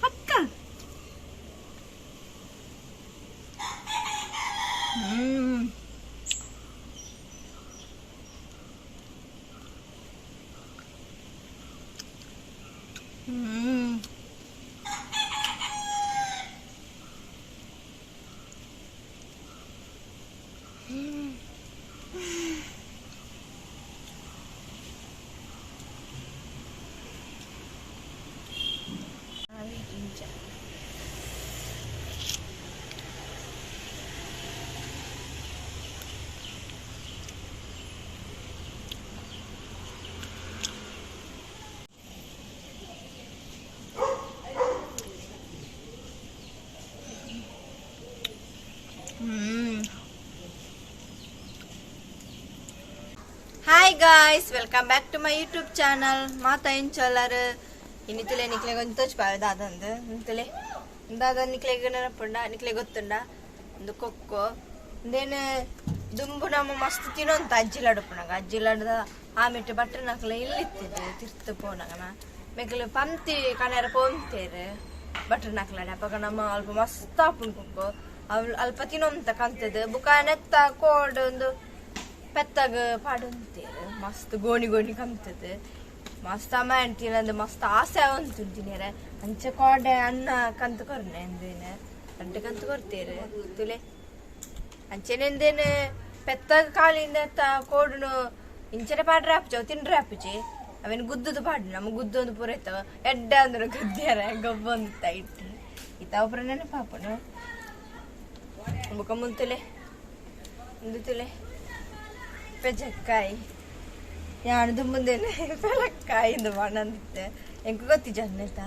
ಅಕ್ಕ Hi guys, welcome back to my YouTube channel. Mata incholar ಇನ್ನಿತಲೆ ನಿಕ್ಲೆ ಗೊಂದು ತೋಚ್ಪಾವೆ ದಾದಂದು ಇಂತಲೆ ದಾದ ನಿಕ್ಲೆಗ್ ನೆನಪುಂಡ ನಿಕ್ಲೆ ಗೊತ್ತುಂಡ ಒಂದು ಕೊಕ್ಕೋ ಇಂದೇನು ದುಂಬು ನಮ್ಮ ಮಸ್ತ್ ತಿನ್ನೋಂತ ಅಜ್ಜಿ ಲಡುಪುನಾಗ ಅಜ್ಜಿ ಲಡ್ದ ಆಮಿಟ್ಟು ಬಟ್ಟನಕ್ಲೆ ಇಲ್ಲಿತ್ತಿದ್ದು ತಿರ್ತು ಪೋನಾಗನ ಮೆಕ್ಲು ಪಂತಿ ಕಣೆರ ಪೋಂತೇರು ಬಟ್ಟನಕ್ಲಡೆ ಅಪಗ ನಮ್ಮ ಅಲ್ಪ ಮಸ್ತ್ ಆಪುಂಡು ಕೊಕ್ಕೋ ಅವ್ ಅಲ್ಪ ತಿನ್ನೋಂತ ಕಂತದ್ದು ಬುಕ ನೆತ್ತ ಕೋಡ್ ಒಂದು ಪೆತ್ತಾಗ ಪಾಡೊಂತೇರು ಮಸ್ತ್ ಗೋಣಿ ಗೋಣಿ ಕಂತದ್ದು ಮಸ್ತ್ ಅಮ್ಮ ತಿನ್ನಂದು ಮಸ್ತ್ ಆಸೆ ಆವಂತು ತಿನ್ನಿರ ಅಂಚೆ ಕೋಡೆ ಅನ್ನ ಕಂತು ಕೊರ್ನೆ ಎಂದೇನು ರಡ್ಡು ಕಂತು ಕೊರ್ತೇರು ತುಲೆ ಅಂಚೆನೆಂದೇನು ಪೆತ್ತಾಗ ಕಾಲಿಂದ ಕೋಡುನು ಇಂಚನೆ ಪಾಡ್ರೆ ಆಪುಜಿ ಅವು ತಿನ್ರೆ ಆಪುಜಿ ಅವೇನು ಗುದ್ದುದು ಪಾಡು ನಮ್ಮ ಗುದ್ದು ಒಂದು ಪೂರ ಇತ್ತವ ಎಡ್ಡ ಅಂದ್ರೆ ಗುದ್ದ್ಯಾರ ಗೊಬ್ಬೊಂದು ಇಟ್ಟು ಇತ್ತಾವ ಪೂರ ನೆನಪಾಪನು ಬೊಕ ಮುಂತುಲೆ ಒಂದು ತುಲೆ ಪೆಜಕ್ಕಾಯಿ ಯಾನು ದುಂಬುಂದೇನೆ ಪೆಲಕ್ಕಾಯಿಂದು ಬಣ್ಣಂದಿತ್ತೆ ಎಂಕ್ ಗೊತ್ತಿಜ್ಜಿ ಅನ್ನೆತ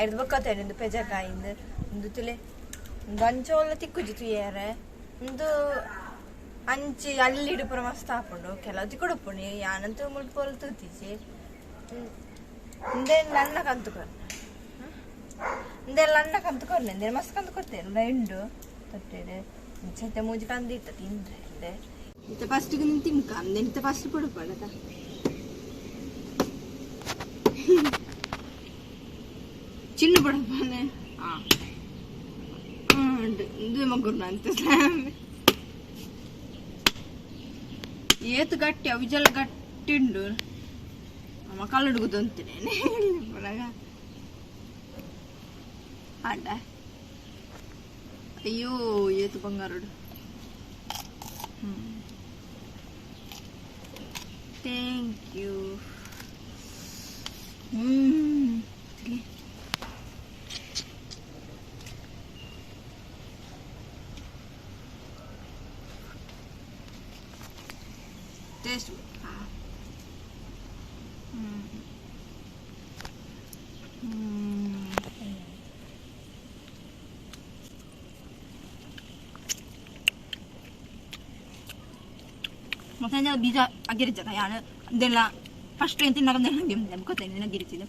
ಐರ್ದ್ ಬೊಕ್ಕ ಇಂದು ಪೆಜಕಾಯಿಂದು ಉಂದು ತುಲೆ ಉಂದು ಅಂಚ ತಿಕ್ಕುಜಿ ತುಯ್ಯರೆ ಉಂದು ಅಂಚಿ ಅಲ್ಲಿಡು ಪೂರ ಮಸ್ತ್ ಆಪುಂಡು ಕೆಲವು ತಿಕ್ಕುಡುಪ್ಪುಂಡು ಯಾನಂತೂ ಮುಲ್ಪ ತೂತಿಜಿ ಇಂದೇನು ಅನ್ನ ಕಂತು ಕೊರ್ನೆ ಇಂದೆಲ್ಲ ಅನ್ನ ಕಂತು ಕೊರ್ನೆ ಇಂದೇನು ಮಸ್ತ್ ಕಂತು ಕೊಡ್ತೇನೆ ಉಂಡು ತೊಟ್ಟೆಡು ಇಂಚ ಮೂಜಿ ಕಂದು ಇತ್ತ ತಿಂದ್ರೆ ಇಂದೆ ಇತ್ತ ಫಸ್ಟಿಗೆ ನೀನು ತಿನ್ಕ ಅಂದೇನಿತ್ತ ಫಸ್ಟ್ ಪಡುಪಡತ ಚಿನ್ನ ಪಡಪಾನೆ ಉಂಡು ಇಂದು ಮಗುರ್ನ ಅಂತ ಏತು ಗಟ್ಟಿ ಅವಿಜಲ ಗಟ್ಟಿ ಉಂಡು ಅಮ್ಮ ಕಲ್ಲುಡುಗುದಂತೇನೆ ಆಂಡ ಅಯ್ಯೋ ಏತು ಬಂಗಾರುಡು. Thank you. Taste. ಮತ್ತೆ ಬೀಜ ಅಗಿರಿಚ್ಚದ ಯಾನು ಅದೆಲ್ಲ ಫಸ್ಟ್ ಏನು ತಿನ್ನಾಗ ಗೊತ್ತೇನೆ ಗಿರಿಚಿದೆ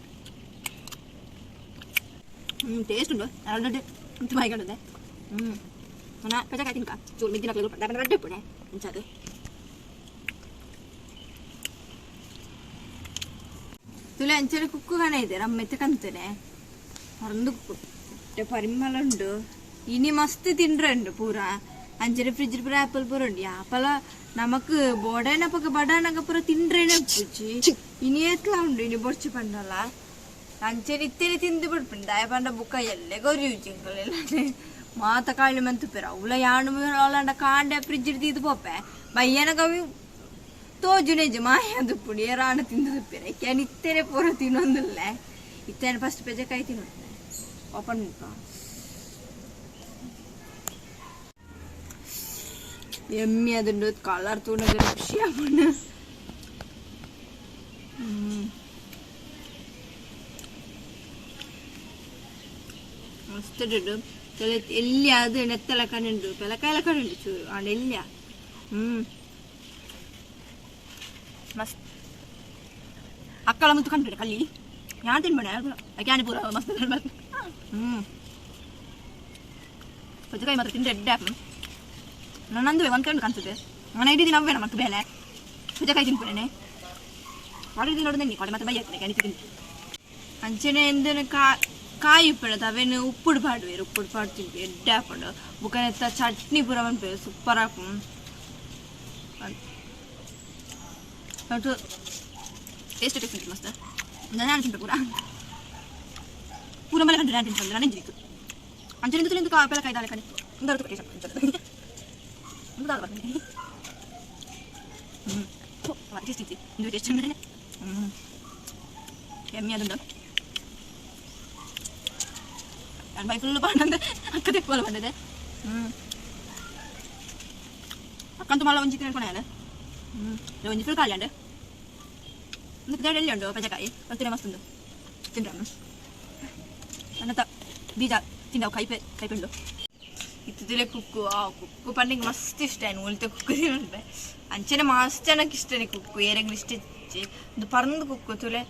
ಟೇಸ್ಟ್ ಉಂಟು ಎರಡು ಬಾಯಿಗಂಡದೆ. ನಾ ಪೆಜಕಾಯಿ ತಿನ್ಕ ಚೂರು ಮಿದ್ದಿನ ರಡ್ಡೆ ಇಪ್ಪುಣೆ ಇಂಚದು ತುಲೆ ಅಂಚನೆ ಕುಕ್ಕು ಕಣ ಇದೆ ರಮ್ಮೆತ್ತೆ ಕಂತನೆ ಪರಂದು ಕುಕ್ಕು ಪರಿಮಳ ಉಂಡು ಇನಿ ಮಸ್ತ್ ತಿಂಡ್ರೆ ಉಂಡು ಪೂರ ಅಂಚನೆ ಫ್ರಿಜ್ ಪೂರ ಆಪಲ್ ಪೂರ ಉಂಡು ಯಾಪಲ ನಮಕ್ ಬೋಡೇನಪಕ ಬಡಾನಗ ಪೂರ ತಿಂಡ್ರೇನೆ ಉಪ್ಪುಜಿ ಇನಿ ಏತ್ಲ ಉಂಡು ಇನಿ ಬೊರ್ಚಿ ಪಂಡಲ ಅಂಚನೆ ಇತ್ತೇನೆ ತಿಂದು ಬಿಡ್ಪುಂಡು ದಾಯ ಪಂಡ ಬುಕ್ಕ ಎಲ್ಲೆ ಗೊರಿಯುಜಿ ಮಾತ ಕಾಳಿ ಮಂತುಪೆರ್ ಅವ್ಲ ಯಾಣು ಅವಲಾಂಡ ಕಾಂಡೆ ಫ್ರಿಜ್ ತೀದು ಪೋಪೆ ಬಯ್ಯನ ಕವಿ ತೋಜುನೇಜು ಮಾಯ ದುಪ್ಪುಂಡು ಏರಾಣ ತಿಂದು ದುಪ್ಪೆರೆ can ಇತ್ತೇನೆ ಪೂರ ತಿನ್ನೊಂದಿಲ್ಲ ಇತ್ತೇನೆ ಫಸ್ಟ್ ಪೆಜಕಾಯಿ ತಿನ್ನು ಓಪನ್ ಮುಖ ಎಮ್ಮಿ ಅದುಂಡು ಕಲರ್ ತೂನಗ ಖುಷಿ ಆಪುಂಡು. ಮಸ್ತ್ ಉಂಡು ಎಲ್ಲಿ ಅದು ನೆತ್ತಲ ಕಣ್ಣುಂಡು ಪೆಲಕಾಯಲ ಕಣ್ಣುಂಡು ಚೂರು ಆಂಡ ಎಲ್ಲಿಯ ಮಸ್ತ್ ಅಕ್ಕಳ ಮುತ್ತು ಕಂಡು ಕಲ್ಲಿ ಯಾನ್ ತಿನ್ಬೇಡ ಕ್ಯಾನಿ ಪೂರ ಮಸ್ತ್ ಪೆಜಕಾಯಿ ಮಾತ್ರ ತಿಂದ್ರೆ ಎಡ್ಡೆ ಆಪುಂಡು. ನಂದುವೆ ಒಂದು ಕಂಡು ಕಾಣಿಸುತ್ತೆ ನಾನು ಇಡೀ ದಿನ ಅವ್ವೇನ ಮತ್ತು ಬೇಲೆ ಪೆಜಕಾಯಿ ತಿನ್ಪುಣೆ ಆಲ್ರೆಡಿ ನೋಡಿದೆ ನೀ ಕೊಡೆ ಮತ್ತೆ ಬೈ ಆಗ್ತದೆ ಕ್ಯಾನಿ ತಿಂದು. ಅಂಚನೆ ಎಂದನ ಕಾಯಿ ಉಪ್ಪುಂಡು ಅವೇನು ಉಪ್ಪುಡು ಪಾಡುವೆರ್ ಉಪ್ಪುಡು ಪಾಡ್ ತಿನ್ಪಿ ಎಡ್ಡೆ ಆಪುಂಡು ಬೊಕ ನೆತ್ತ ಚಟ್ನಿ ಪೂರ ಮನ್ಪುವೆರ್ ಸೂಪರ್ ಆಪುಂಡು ಟೇಸ್ಟ್ ಟೇಸ್ಟ್ ಮಸ್ತ್ ನಾನು ತಿನ್ಪೆ ಪೂರ ಪೂರ ಮಲೆ ಕಂಡು ನಾನು ತಿನ್ಪೆ ನಾನು ಇಂಜಿತ್ತು ಅಂಚನೆ ತುಲಿಂದು ಪೆಲಕಾಯಿ ದಾಲೆ ಕಣೆ ಇಂದರ ಟೇಸ್ಟ್ ಇಂದು ದಾಲ ಬರ್ತದೆ ಟೇಸ್ಟ್ ಇತ್ತು ಇಂದು ಟೇಸ್ಟ್ ಎಮ್ಮೆ ಅದುಂಡು ನಾನು ಬೈ ಫುಲ್ ಪಾಂಡಂದೆ ಅಕ್ಕ ತೆಪ್ಪಲ ಬಂದಿದೆ ಅಕ್ಕಂತೂ ಮಲ್ಲ ಒಂಜಿ ತಿಳ್ಕೊಣ ಒಂಜಿ ಫುಲ್ ಖಾಲಿ ಅಂಡು ಎಲ್ಲಿ ಉಂಟು ಪೆಜಕಾಯಿ ತಿನ್ನ ಮಸ್ತ್ ಉಂಡು ತಿಂದ್ರ ಅನ್ನತ ಬೀಜ ತಿಂದವು ಕೈಪೆ ಕೈಪೆಂಡು ಇತ್ತಿದ್ರೆ ಕುಕ್ಕು ಆ ಕುಕ್ಕು ಪಂಡಿಗೆ ಮಸ್ತ್ ಇಷ್ಟ ಏನು ಉಳಿತ ಕುಕ್ಕು ತಿನ್ನುಂಟೆ ಅಂಚನೆ ಮಸ್ತ್ ಜನಕ್ಕೆ ಇಷ್ಟನೇ ಕುಕ್ಕು ಏರೆಗ್ ಇಷ್ಟ ಇದು ಪರಂದು ಕುಕ್ಕು ತುಲೆ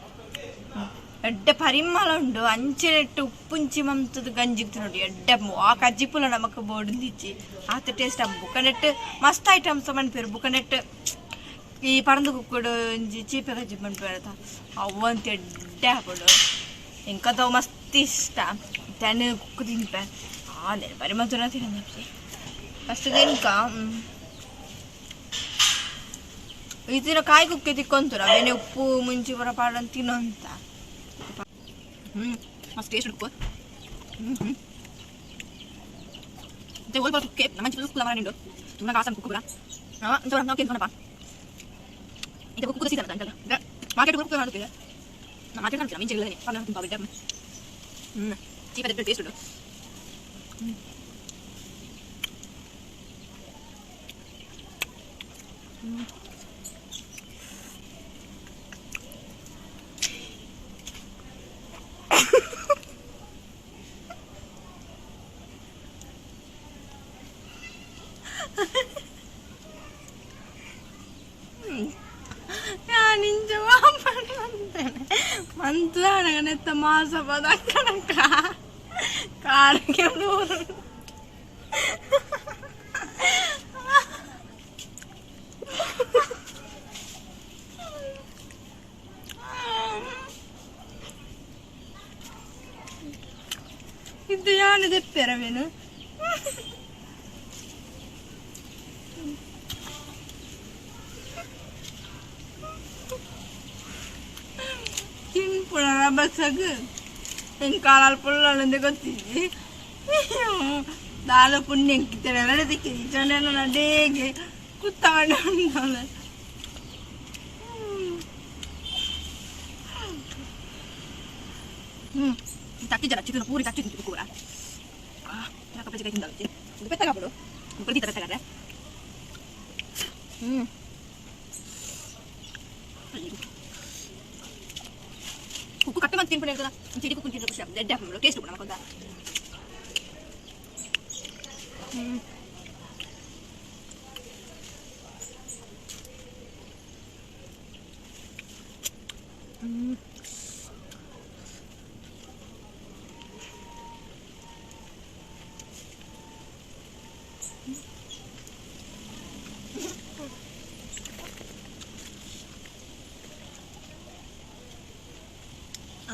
ಎಡ್ಡೆ ಪರಿಮಳ ಉಂಡು ಅಂಚನೆ ಇಟ್ಟು ಉಪ್ಪುಂಚಿ ಮಂತದ ಗಂಜಿಗೆ ತಿನ್ನೋಡು ಎಡ್ಡೆ ಆ ಕಜ್ಜಿಪುಲ ನಮಕ್ ಬೋಡುಂದಿಚ್ಚಿ ಆತ ಟೇಸ್ಟ್ ಆ ಬುಕನೆಟ್ ಮಸ್ತ್ ಐಟಮ್ಸ್ ಮನ್ಪೇರು ಬುಕನೆಟ್ ಈ ಪರಂದು ಕುಕ್ಕುಡು ಒಂಜಿ ಚೀಪೆ ಕಜ್ಜಿ ಮನ್ಪೇರತ ಅವಂತ ಎಡ್ಡೆ ಹಾಕೋಡು ಎಂಕದವು ಮಸ್ತ್ ಇಷ್ಟ ತನ್ನ ಕುಕ್ಕು ತಿನ್ಪೆ ಆ ನೆನಪರಿ ಮಧುರ ತಿನ್ನಪ್ಸಿ ಫಸ್ಟ್ ತಿನ್ಕ ಈ ದಿನ ಕಾಯಿ ಕುಕ್ಕೆ ತಿಕ್ಕೊಂತು ಅವೇನೆ ಉಪ್ಪು ಮುಂಚಿ ಬರ ಪಾಡಂತ ತಿನ್ನೋಂತ ಮಸ್ತ್ ಟೇಸ್ಟ್ ಉಪ್ಪು ಮತ್ತೆ ಓಲ್ ಕುಕ್ಕೆ ನಮ್ಮ ಕುಕ್ಕ ಮರ ತುಂಬ ಕಾಸಂ ಕುಕ್ಕು ಪೂರ ನಾವು ತಿನ್ಕೊಂಡಪ್ಪ ಇದು ಕುಕ್ಕು ಸೀಸನ್ ಅಂತ ಮಾರ್ಕೆಟ್ ಕುಕ್ಕು ಮಾಡುತ್ತಿದೆ ಮಾರ್ಕೆಟ್ ಕಾಣ್ತಿಲ್ಲ ಮಿಂಚೆ ಇಲ್ಲ ತುಂಬ ಬಿಡ್ಡೆ ಚೀಪ ಟೇಸ್ಟ್ ಉಂಟು ಮಂತ್ಲಾನಗನೆತ್ತ ಮಾಸ ಪದಕ್ಕನಕ ಕಾರಿಗೆ ಇದು ಯಾನು ದೆಪ್ಪೆರವೇನು ತಿನ್ಪುಣ ಬಸ್ಸಗ್ ಎಂಕಾಲ ಪುಲ್ಲಂದೆ ಗೊತ್ತಿದ್ದಿ ದಾಲ ಪುಣ್ಯ ಎಂಕಿತ್ತರೆ ದಿಕ್ಕಿದಿ ಜನ ಡೇಗೆ ಕುತ್ತವಂಡ ಉಂಡಾಲ ತಕ್ಕಿ ಜನ ಚಿಕನ್ ಪೂರಿ ತಕ್ಕಿ ತಿಂತು ಕೂಡ ಕಪ್ಪೆ ಚಿಕನ್ ತಿಂದ ಪೆತ್ತಗಾಪಡು ಪ್ರತಿ ತರ ಕುಕ್ಕು ಕಟ್ಟೆ ಮಂತ್ ತಿನ್ಪುಣೆ ಹೇಳ್ತದ ಚಿಡಿ ಕುಕ್ಕು ತಿಂದ್ರೆ ಖುಷಿ ಆಗ್ತದೆ ಎಡ್ಡೆ ಹಾಕೊಂಡು ಟೇಸ್ಟ್ ಕೂಡ ನಮಗೊಂದ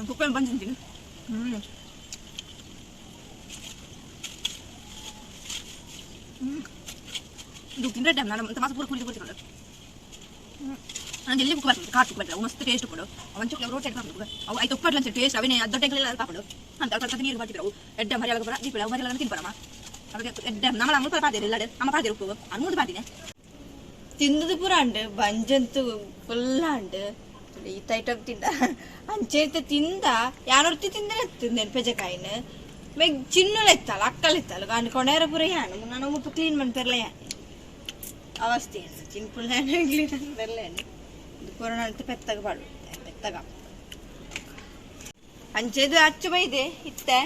ಕುಕ್ಕನ್ನು ಬಂದು ತಿಂತೀನಿ ಇದು ತಿಂದ್ರೆ ಟೈಮ್ ನಾನು ಮಾಸ ಪೂರ ಕುಳಿ ಕುಳಿತುಕೊಂಡು ನಾನು ಎಲ್ಲಿ ಕುಕ್ ಬರ್ತದೆ ಕಾಟ್ ಕುಕ್ ಬರ್ತದೆ ಮಸ್ತ್ ಟೇಸ್ಟ್ ಕೊಡು ಒಂಚೂರು ರೋಡ್ ಸೈಡ್ ಹಾಕೊಂಡು ಅವು ಐದು ಉಪ್ಪಟ್ಲ ಅಂತ ಟೇಸ್ಟ್ ಅವನೇ ಅಡ್ಡ ಟೆಂಕಲೆಲ್ಲ ಪಾಪಡು ಅಂತ ಅಲ್ಪ ನೀರು ಬರ್ತಿದ್ರು ಅವು ಎಡ್ಡೆ ಮರಿಯಾಗ ಬರ ದೀಪಳ ಮರಿಯಾಗ ತಿನ್ಪಡಮ್ಮ ಅವಾಗ ಎಡ್ಡೆ ನಮ್ಮ ಅಮ್ಮ ಪಾದಿರ ಇಲ್ಲ ಅಮ್ಮ ಪಾದಿರ ಉಪ್ಪು ಅನ್ಮೂದು ಪಾದಿನೆ ತಿಂದದು ಪೂರ ಅಂಡು ಬಂಜಂತು ಫುಲ್ ಅಂಡು ಈತ ಐಟಮ್ ತಿಂದ ಅಂಚೆ ತಿಂದ ಯಾನೊರ್ತಿ ತಿಂದರೆ ತಿಂದೇನು ಪೆಜಕಾಯಿನ ಮೆಗ್ ಚಿನ್ನುಲ ಇತ್ತಲ್ಲ ಅಕ್ಕಲ್ ಇತ್ತಲ್ಲ ಕಾನು ಕೊಣೇರ ಪೂರ ಯಾನು ನಾನು ಮುಪ್ಪು ಕ್ಲೀನ್ ಮನ್ಪೆರ್ಲ ಯಾನು ಅವಸ್ಥೆ ಚಿನ್ಪುಲ್ಲ ಕ್ಲೀನ್ ಅನ್ಪೆರ್ಲ ಯಾನು ಇದು ಕೊರೋನಾ ಅಂತ ಪೆತ್ತಗ ಪಾಡು ಪೆತ್ತಗ ಅಂಚೆದು ಅಚ್ಚು ಬೈದೆ ಇತ್ತೆ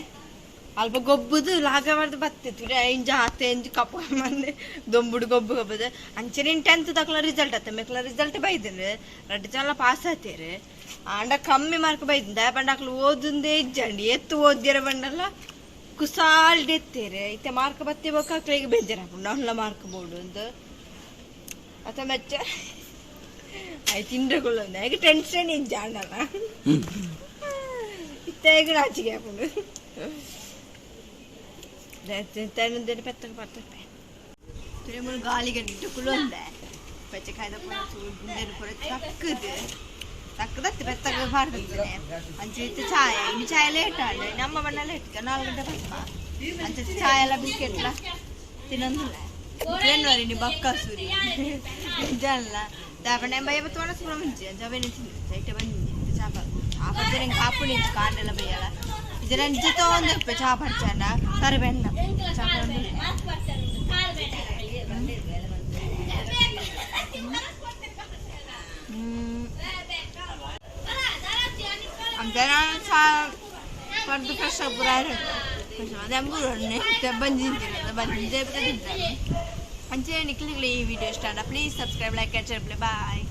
ಅಲ್ಪ ಗೊಬ್ಬುದು ಲಾಗ ಮಾಡ್ದು ಬತ್ತಿತ್ತು ಇಂಜ ಆತೆ ಇಂಜು ಕಪ್ಪು ಮಂದೆ ದೊಂಬುಡು ಗೊಬ್ಬು ಗೊಬ್ಬದು ಅಂಚನೆ ಟೆಂತ್ ತಕ್ಲ ರಿಸಲ್ಟ್ ಆತ ಮೆಕ್ಲ ರಿಸಲ್ಟ್ ಬೈದಿನ ರಡ್ಡು ಜನ ಪಾಸ್ ಆತೇರು ಆಂಡ ಕಮ್ಮಿ ಮಾರ್ಕ್ ಬೈದಿಂದ ಪಂಡ ಅಕ್ಲು ಓದುಂದೇ ಇಜ್ಜಂಡಿ ಎತ್ತು ಓದ್ಯರ ಬಂಡಲ್ಲ ಕುಸಾಲ್ಡ್ ಎತ್ತೇರು ಇತ್ತೆ ಮಾರ್ಕ್ ಬತ್ತಿ ಬೊಕ್ಕ ಅಕ್ಲಿಗೆ ಬೇಜಾರಾಪುಂಡು ಅವನ್ಲ ಮಾರ್ಕ್ ಬೋಡು ಅಂತ ಅತ ಮೆಚ್ಚ ಆಯ್ತು ತಿಂಡ್ರೆ ಹೇಗೆ ಟೆನ್ಷನ್ ಇಜ್ಜಾಂಡಲ್ಲ. ಇತ್ತೆಗ್ ನಾಚಿಕೆ ಆಪುಂಡು. ತೆಣ್ಣುಂದೇನು ಪೆತ್ತಗ ಪತ್ತಪ್ಪೆ ತುರೆ ಗಾಳಿ ಗಂಟು ಕುಲೊಂದೆ ಪಚ್ಚೆಕಾಯ್ದ ಪೂರ ಉಂದೆನ್ ಪೂರ ತಕ್ಕದು ತಕ್ಕದತ್ತು ಪೆತ್ತಗ ಪಾಡ್ದಿತ್ತನೆ. ಅಂಚ ಇತ್ತೆ ಚಾಯ, ಇನ್ನು ಚಾಯ ಲೇಟ್ ಆಂಡ್. ನಮ್ಮ ಬಣ್ಣ ಲೇಟ್, 4 ಗಂಟೆ ಬರ್ಪ. ಅಂಚ ಚಾಯ ಎಲ್ಲ ಬಿಸ್ಕೆಟ್ಲ ತಿನ್ನೊಂದಿಲ್ಲ. ಏನು ನೀ ಬಕ್ಕಾಸುರಿ ನಿಜ ಅಲ್ಲ ದಾಪಣೆ ಬಯ್ಯ ಬತ್ತು ಒಣಸು ಪೂರ ಮುಂಚೆ ಅಂಚ ಅವೇನೆ ತಿಂದು ಐಟೆ ಬಂದಿ. ಚಾಪ ಚಾಪ ಕಾಪುನಿ ಕಾಂಡೆಲ್ಲ ಬಯ್ಯಲ್ಲ ಇದರ ನಿಜ ತಗೊಂಡಪ್ಪೆ. ಚಾ ಪಡ್ಚಾಂಡ ತರೆ ಬೆಣ್ಣ ಚಾಪ. ಅಂತೆ ಚಾ ಪಡ್ದು ಫ್ರೆಶ್ ಪೂರ ಫ್ರೆಶ್ ಅದೇ ಅಂಬೂರು ಬಂಜಿಂತಿಲ್ಲ ಬಂಜೆ ತಿಂತಾರೆ. ಅಂಚೆ ನಿಕ್ಲಿಗ್ಲಿ ಈ ವಿಡಿಯೋ ಇಷ್ಟ please subscribe, like and share. Bye.